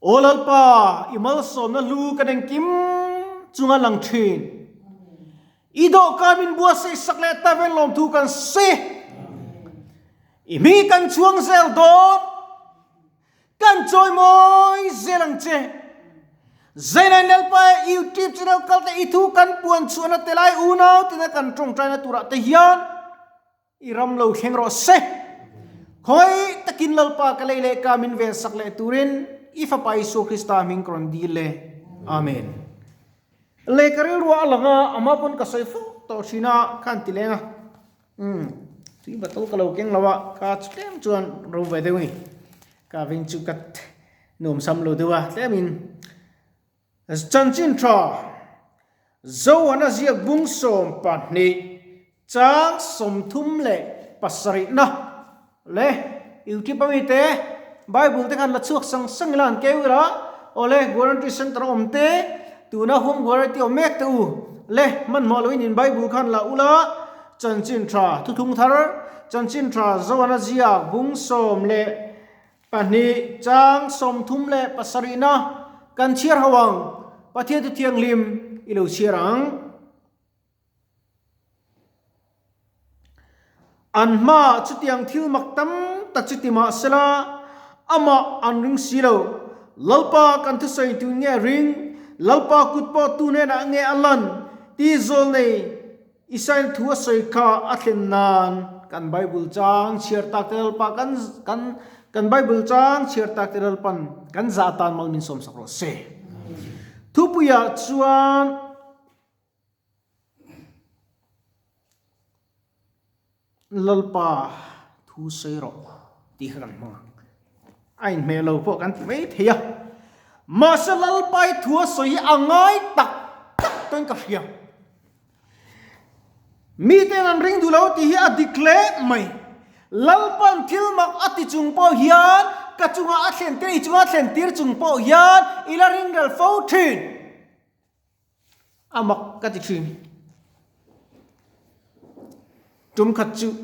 Aw Lalpa, i malsawmna hlu kan engkim chunga lang thin. I dawhkan min buatsaih sak leh ta vel lawmthu kan sawi. I hming kan chhuang zel dawn. Kan chawimawi zel ang che. Zainain Lalpa e YouTube channel kal te i thu kan puan chhuahna te lai unau tina kan tawngtaina turah te hian i ram lo thleng rawh se. Khawi takin Lalpa ka lei leh ka min ven sak leh turin i Fapa Isua Krista hming ka rawn dil le. Amen. Le ka rilruah a lang a, ama pawn ka sawi fo tawh thin a, khan ti leng a. Umm, tui bottle ka lo keng lo a, ka chu tlem chuan ro ve deuh a ni. Ka veng chu ka nuam sam lo deuh a, tlemin chanchin tha Zohana ziak bung 12 chang 37 na le YouTube ami te Bible te khan la chhuak sang sang ila an keu ila awle Guarantee Center a awm te tuna home guarantee awm mek te u le hmanhmawh loin in Bible khan la ula Chanchin tha thuthung thar Chanchin tha Zohana ziak bung 12 chang 37 na kan chhiar ho ang Pathian thu thianghlim i lo chhiar ang. An hmaah chutiang thil mak tam tak chu ti mah sela, amah an ring si lo. Lalpa kan thusawi tu nge ring? Lalpa kut pawh tu hnenah nge a lan? Ti zawl nei Isaia thu a sawi kha a thlen nan kan Bible chang chhiar tak te Lalpa kan kan kan Bible chang chhiar tak te Lalpan kan zah tan mal min sawmsak rawh se. Thupuiah chuan Lalpa thu sawi rawh tih kha kan hmang ang. A inhmeh lo pawh kan ti mai thei a. Mahse Lalpa i thu a sawi hi a ngai tak tak tawhin ka hria. Miten an ring duh lo tih hi a dik hle mai. Lalpan thil mak a ti chung pawh hian ka chungah a thlen tir, i chungah a thlen tir chung pawh hian i la ringral fo thin. A mak ka ti thin. Tum khat chu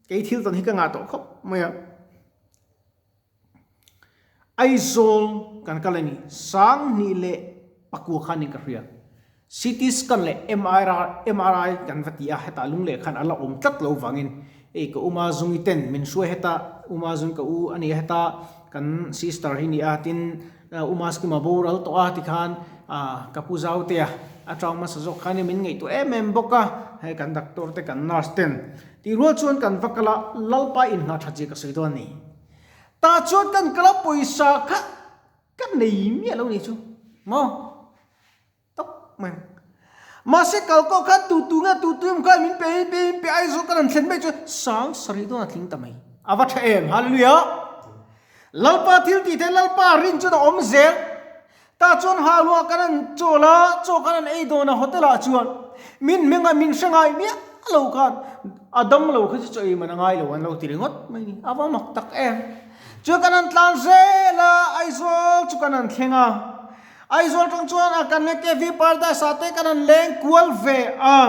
kei thil tawn hi ka ngah tawh khawp mai a. Aizawl kan kal a ni. 2000 leh pakua khan in ka hria. CT scan leh MRI kan va ti a, hetah lung leh khan a la awm tlat lo vangin hei ka uma zungi ten min hruai heta, uma zung ka u a ni a heta kan sister hi ni a tin Uma scheme a boral tawh a tikhan ka pu Zautea a tang hmasa zawk khan min ngaihtuah em em bawk a, hei kan doctor te kan nurse ten tih rual chuan kan va kal a, Lalpa inngah that zia ka sawi dawn a ni. Tah chuan kan kal a pawisa kha ka nei miah lo ni chu maw tawp mai. Mahse kal kawh khan tu tu nge tu tu em khan min pe min pe min pe Aizawl kan han thlen mai chuan 7000 dawn a tling ta mai. A va tha em Hallelujah. Lalpa thil tih theih Lalpa rin chuan a awm zel. Tah chuan halua kan han chawl a, chaw kan han ei dawn a hotel ah chuan min hming a min hre ngai miah lo khan a dam lo kha chu chaw ei man a ngai lo an lo ti ringawt mai ni. A va mak tak em. Chuan kan han tlan zel a, Aizawl chu kan han thleng a. Aizawl tang chuan a kan le KV Paradise ah te kan han leng kual ve a.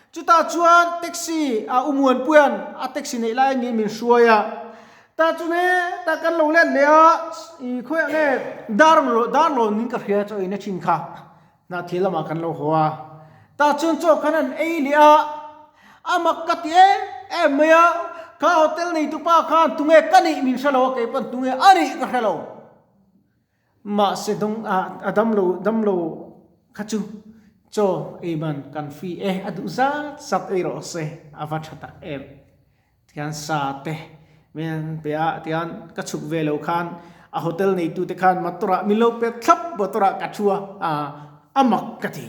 Chutah chuan taxi a Umuanpuia'n a taxi neih lai niin min hruai a. Ta chu ne ta kan lo let leh a, i khawiah nge dar dar lawn in ka hria chaw in a thin kha hnah thil lamah kan lo haw a. Ta chuan chaw khan an ei leh a, a mak ka ti em em mai a, kha hotel neitupa khan tunge ka nih min hre lo a, kei pawn tunge a nih ka hre lo. Mahse dawng a a dam lo dam lo kha chu chaw ei man kan free e a duh zat zat ei rawh se a va tha tak em tihian sa te min pe a tihian ka chhuk ve lo khan a hotel neitu te khan motor ah min lo pe thlap motor ah ka thu a a mak ka ti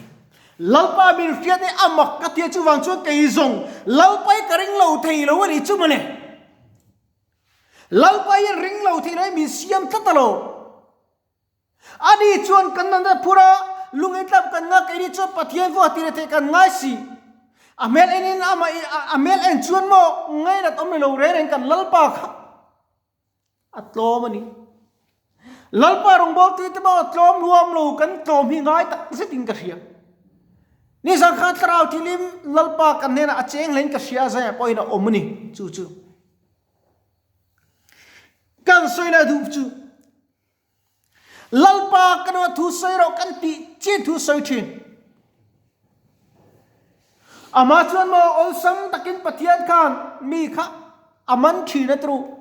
Lalpa min hriat e a mak ka ti a chuvang chuan kei zawng Lalpa hi ka ring lo thei lo a nih chu mawle. Lalpa hian ring lo thei lai min siam tlat a lo. Ani chuan kan nana phur a, lungin tlap kan nga keini chuan Pathian vuah ti leh theih kan ngai si. A hmel en in amah a hmel en chuan maw ngainat awm lo reng reng kan Lalpa kha a tlawm a ni. Lalpa rawngbawltu te pawh a tlawm nuam lo kan tlawm hi ngai tak zetin ka hria. Nizan khan thlarau thilim Lalpa kan hnenah a cheng hlein ka hria a zaiah pawhin a awm a ni chu chu. Kan sawi leh duh chu. Lalpa ka nua thu sawi rawh kan tih chian thu sawi thin. Amah chuan maw awlsam takin Pathian khan mi kha a man thin a tru.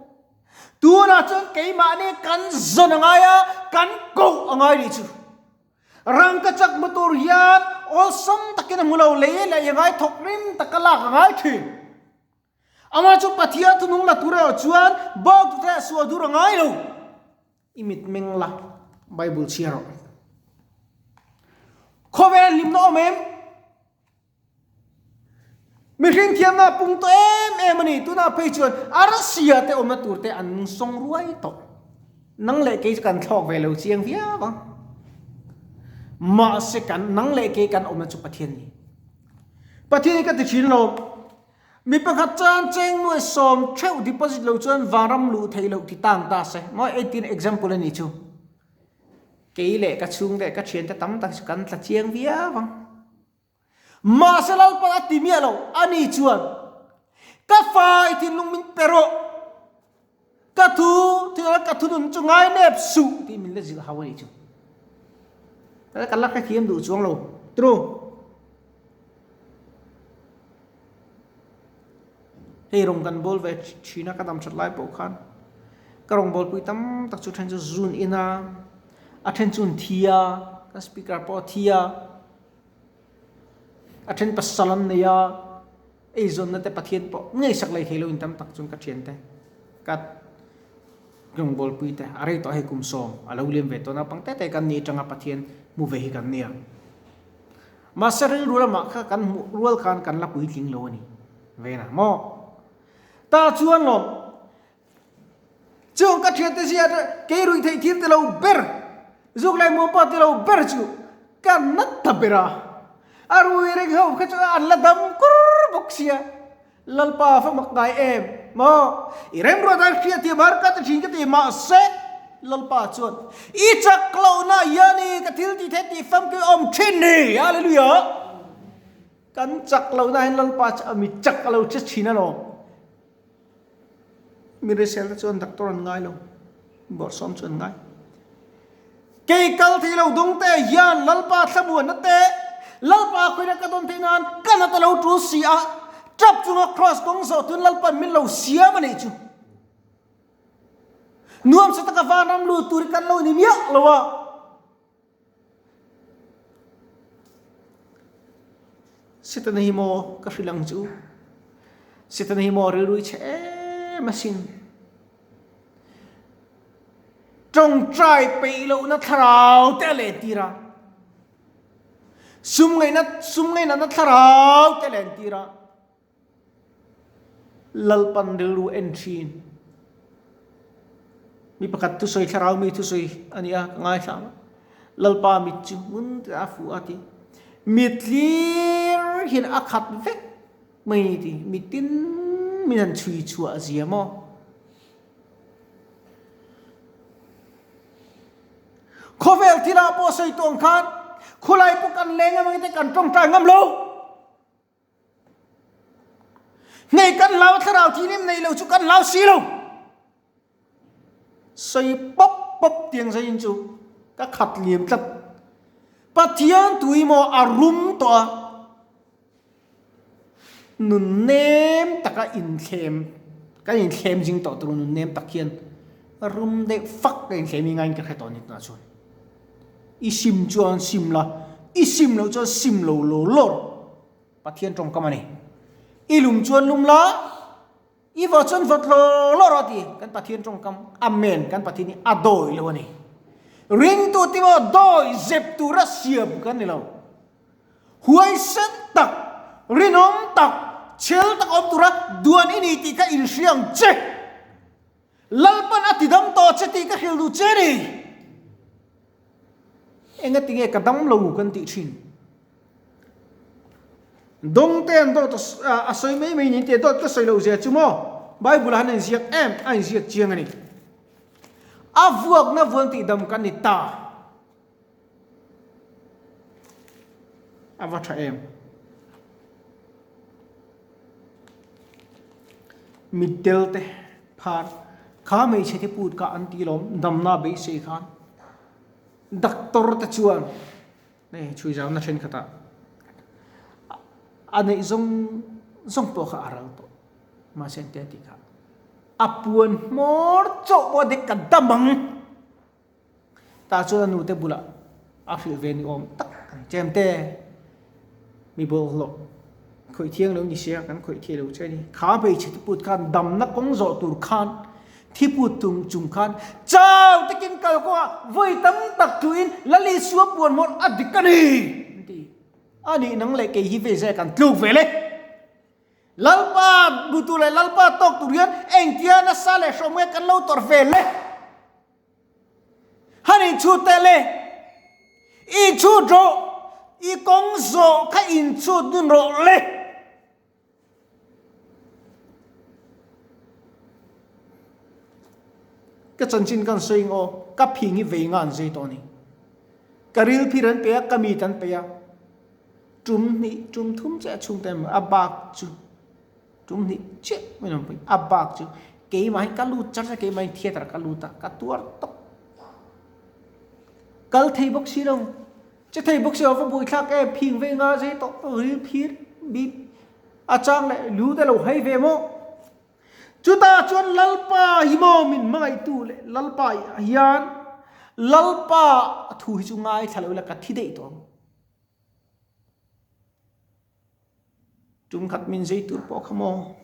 Tunah chuan keimahni kan zawn a ngai a, kan koh a ngai nih chu. Rangka chak hmu tur hian awlsam takin a hmu lo, lei leh i ngai thawk rim taka lak a ngai thin. Amah chu Pathian thunung la tur erawh chuan bawk tute a sual dur a ngai lo. I mitmeng la Bible chhiar rawh. Khawvel hlimna awm em? Mihring thiamna pung tawh em em a ni. Tunah phei chuan Arsia te awmna tur te an sawng ruai tawh. Nang leh kei chu kan thlawk ve lo chiang viau ang. Mahse kan nang leh kei kan awmna chu Pathian ni. Pathian hi ka ti thin lo. Mi pakhat chuan cheng nuai sawm theuh deposit lo chuan vanram luh theih loh ti tang ta se. Maw entin example a ni chu. Kei leh ka chhung leh ka thiante tam tak chu kan tla chiang viau ang. Mahse Lalpa a ti miah lo a ni chuan ka fa i thinlung min pe rawh. Ka thu thil ka thunun chu ngai nep suh tih min la zilh hau a nih chu. Ka la hrethiam duh chuang lo. True. Hei rawng kan bawl ve thin a, ka dam that lai pawh khan ka rawng bawl pui tam tak chu then chu zun in a, a then chu an thi a, ka speaker pawh a thi a, a then pasal an nei a, eizawnna te Pathian pawh ngeisak lei thei lo in tam tak chuan ka thian te ka rawng bawl pui te a rei tawh hei kum sawm a lo liam ve tawh naupang te te kan ni atanga Pathian hmu ve hi kan nia. Mahse rilru lamah kha kan hmuh rual khan kan la puitling lo a ni ve na maw? Ta chuan lawm chung ka thiante zia kei ruih theih thil ti lo ber, zuk leh muang pawh ti lo ber chu ka nat ta ber a. A rui reng ho kha chu an la dam kur bawk sia. Lalpa fa mak ngai em maw? I remruat a hriat thiam har ka ti thin ka ti mahse Lalpa chuan i chak lohna hian i ka thil tih theih tih famkim awm thin ni. Hallelujah! Kan chak lohna hian Lalpa chu a mi chak a lo che thin alawm. Mi hrisel te chuan doctor an ngai lo, bawrhsawm chu an ngai. Kei kal thei lo dawng te hian Lalpa thlamuanna te, Lalpa khawina ka dawn theih nan ka nat a lo tul si a, tap chunga kraws kawng zawh tun Lalpa'n min lo siam a nih chu. Nuamsa taka vanram lut tur hi kan lo ni miah lo a. Setana hi maw ka hrilh ang chu? Setana hi maw rilru i chhe em asin? Tawngtai peih lohna thlarau te a lentir a, sum ngaihna sum ngainatna thlarau te a lentir a. Lalpan rilru en thin. Mi pakhat thusawi thlarau mi thusawi a ni a, ka ngaithla ang. Lalpa mit chu hmun te a fuh a ti. Mit hlir hian a khat vek mai ni ti. Mitin min han chhui chhuah zia maw? Khawvel thilah pawh sawi tawh ang khan khulai pawh kan leng ang te kan tawngtai ngam lo. Nei kan hlau thlarau thilim nei lo chu kan hlau si lo. Sawi pawp pawp tiang zaiin chu ka khat liam tlat. Pathian tui maw a rum tawh a. Nun nem taka inthlem kan inthlem zing tawh tur nun nem tak hian rum deuh fak ka inthlem hi ngaiin ka hre tawh a ni tunah chuan. I sim chuan sim la, i sim loh chuan sim lo lo lo rawh. Pathian tawngkam a ni. I lum chuan lum la, i vawt chuan vawt lo lo rawh a ti. Kan Pathian tawngkam, Amen, kan Pathian hi a dawi lo a ni. Ringtu te maw dawi zep tura siam kan ni lo. Huaisen tak, rinawm tak, chhel tak awm tura duan i ni tih kha inhria ang che. Lalpan a ti dam tawh che tih ka hrilh duh che ni. Enga tinge ka dam lo kan tih thin. Dawng te an dawt a sawi mai mai niin tih dawt ka sawi loh zia chu maw Bible ah han in ziak em a in ziak chiang a ni. A vuakna vuan tih dam kan ni ta. A va tha em. Mitdel te phar kha hmeichhe te put kha an ti lawm damna beisei khan. Doctor te chuan hei chhui zauna thenkhatah a neih zawng zawng pawh kha a ral tawh. Mahse engtia tih kha a puan hmawr chauh pawh a dek ka dam ang. Tah chuan a nute bulah a hrilh ve ni awm tak a ni. Chemte, mi bawlhhlawh khawih thiang lo ni sia, kan khawih thei lo che a ni. Kha hmeichhe thiput khan damna kawng zawh tur khan thiput tung chung khan chau takin kal kawngah vawi tam tak thuin Lalisua puan hmawlh a dik a ni an ti. A nih nang leh kei hi vei zai kan tluk ve le. Lalpa hmu tur leh Lalpa tawk tur hian engtia nasa leh hrawm nge kan lo tawrh ve le. Han inchhut teh le. I inchhut rawh. I kawng zawh kha inchhut dun rawh le. Ka chanchin kan sawi ang aw, ka phing hi vei nga an zai tawh a ni. Ka ril phir an pe a, ka mit an pe a. Tum hnih, tum thum chiah a chhungte a bak chu. Tum hnih chiah min rawn pui. A bak chu keimah hi ka lut char char keimah in theatre ka lut a, ka tuar tawp. Kal thei bawk si lo, che thei bawk si lo, va buaithlak em, phing ve nga zai tawh ril phir bip a chang leh lu te lo hai ve maw. Chutah chuan Lalpa hi maw min hmangaihtu leh Lalpa hian Lalpa thu hi chu ngaithla lo ila ka thi daih tawh ang. Tumkhat min zei tur pawh kha maw?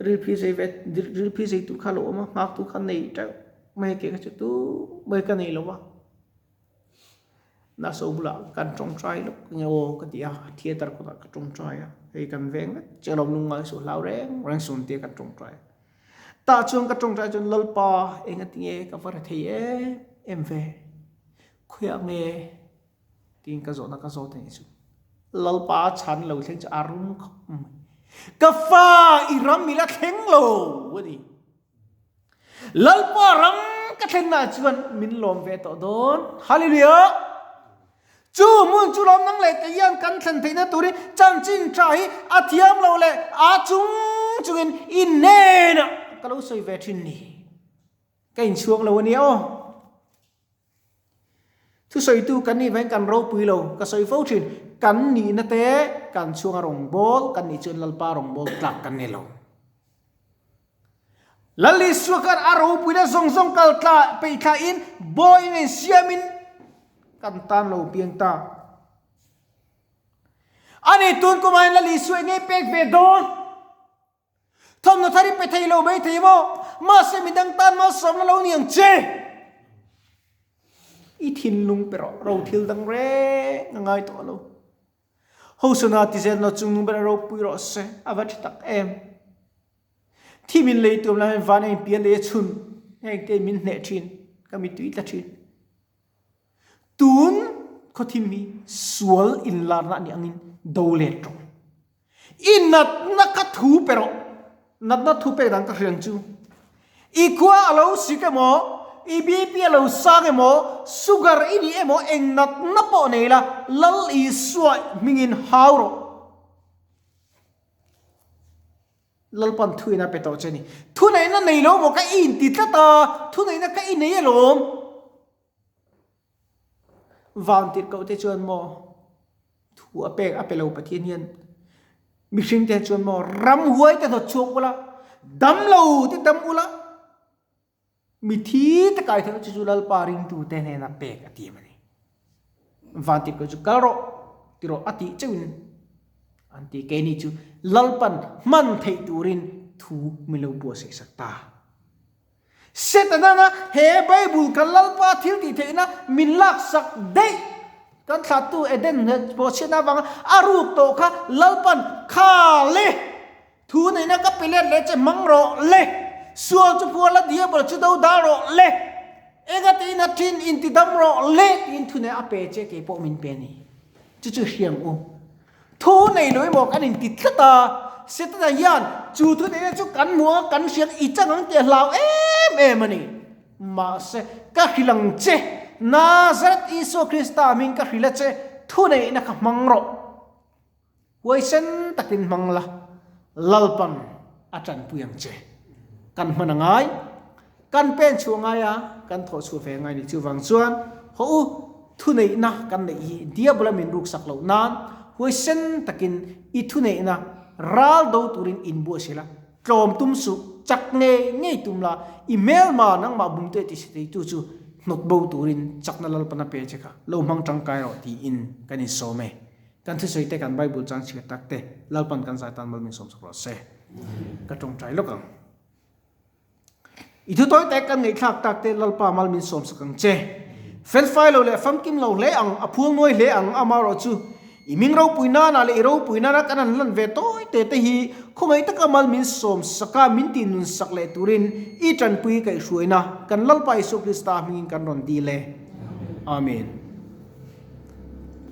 Rilphi zei ve rilphi zei tur kha lo awm a, nghaktu kha nei teuh mai ke kha chu tu mai ka nei lo va. Nurse bulah kan tawngtai lawk nge aw ka ti a, theatre kawtah ka tawngtai a, hei kan veng vek che alawm lungngai suh hlau reng reng suh tia kan tawngtai a. Tah chuan ka tawngtai chuan Lalpa engatinge ka va rethei em em ve, khawiah nge Tiin ka zawhna ka zawt a nih chu. Lalpa a chhan lo thleng chu a rum khawp mai. Ka fa i ram i la thleng lo a ni. Lalpa ram ka thlenna chuan min lawm ve tawh dawn. Hallelujah! Chu hmun chu lawm nang leh kei hian kan thlen theihna turin chanchin tha hi a thiam lo leh a chung chungin i hnenah ka lo sawi ve thin ni. Ka inchhuak lo a nia aw. Thusawitu kan nih vangin kan ropui lo, ka sawi fo thin. Kan nihna te kan chhunga rawngbâwl kan nih chuan Lalpa rawngbâwl tlak kan ni lo. Lal Isua khan a ropuina zawng zawng kal tla peih thlahin bawiin insiamin kan tan lo piang ta. Ani tun kumah hian Lal Isua eng nge pek ve dawn? Thawmhnaw thar i pe thei lo mai thei maw? Mahse midang tan malsawmna lo ni ang che. I thinlung pe rawh, ro thil dang reng a ngai tawh lo. Hosana ti zel naw chungnung ber a ropui rawh se, a va tha tak em. Thi min lei tuam lai hian van a inpial lei a chhun, heng te min hneh thin, ka mittui tla thin. Tun khawthim hi sual inlarna a nih angin do let rawh. I natna kha thu pe rawh. Natna thu pek dan ka hriang chu. I khua a lo sik emaw, i BP a lo sang emaw, sugar i nih emaw eng natna pawh nei la, Lal Isua hmingin hau rawh. Lalpan thuin a pe tawh che a ni. Thuneihna nei lo maw ka i inti tlat a, thuneihna ka i nei alawm. Van tirhkoh te chuan maw thu a pek a pe lo Pathian hian mihring te chuan maw ramhuai te hnawt chhuak ula, damlo te dam ula, mithi te kai theih chu chu Lalpa ringtu te hnena pek a ti a ni. Van tirhkoh chu kal rawh ti rawh a tih chauhin an ti. Keini chu Lalpan hman theih turin thu min lo buatsaih sak ta. Setana he Bible kan Lalpa thil tih theihna min laksak daih kan thlahtu Eden bawhchhiatna avanga a ruk tawh kha Lalpan kha le thu neihna ka pe let leh che hmang rawh le sual chu phual a diabol chu do dal rawh le enga tiin a thin inti dam rawh le tiin thu neih a pe che kei pawh min pe a ni chu chu hriang u. Thu nei lo emaw kan inti tlat a, Setana hian chu thu neihna chu kan hmu a, kan hriat i chang ang tih a hlau em em a ni. Mahse, ka hrilh ang che, Nazareth Isua Krista hming ka hrilh a che, thu neihna kha hmang rawh. Huaisen takin hmang la, Lalpan a tanpui ang che. Kan hman a ngai. Kan pen chhuah ngai a, kan thawh chhuah ve ngai a ni. Chuvang chuan, hawh u, thuneihna kan neih hi Diabola min ruksak loh nan huaisen takin i thuneihna ral do turin inbuatsaih la, tlawm tum suh, chak ngei ngei tum la, i hmelma nangmah bumte ti si theitu chu hnawt bo turin chakna Lalpana pe che kha lo hmang tangkai rawh tiin kan insawm e. Kan thusawi te kan Bible chang chhiat tak te Lalpan kan zai tan mal min sawm sak rawh se. Ka tawngtai lawk ang. I thu tawi tak kan ngaihthlak tak te Lalpa mal min sawm sak ang che. Felfai lo leh famkim lo hle ang, a phual nuai hle ang amarawh chu i ming ropui nana leh i ropui nana kan han lan ve tawi te te hi khawngaih taka mal min sawm sak a, min tih nun sak leh turin i tanpui kaihhruaina kan Lalpa Isua Krista hmingin kan rawn dil e. Amen.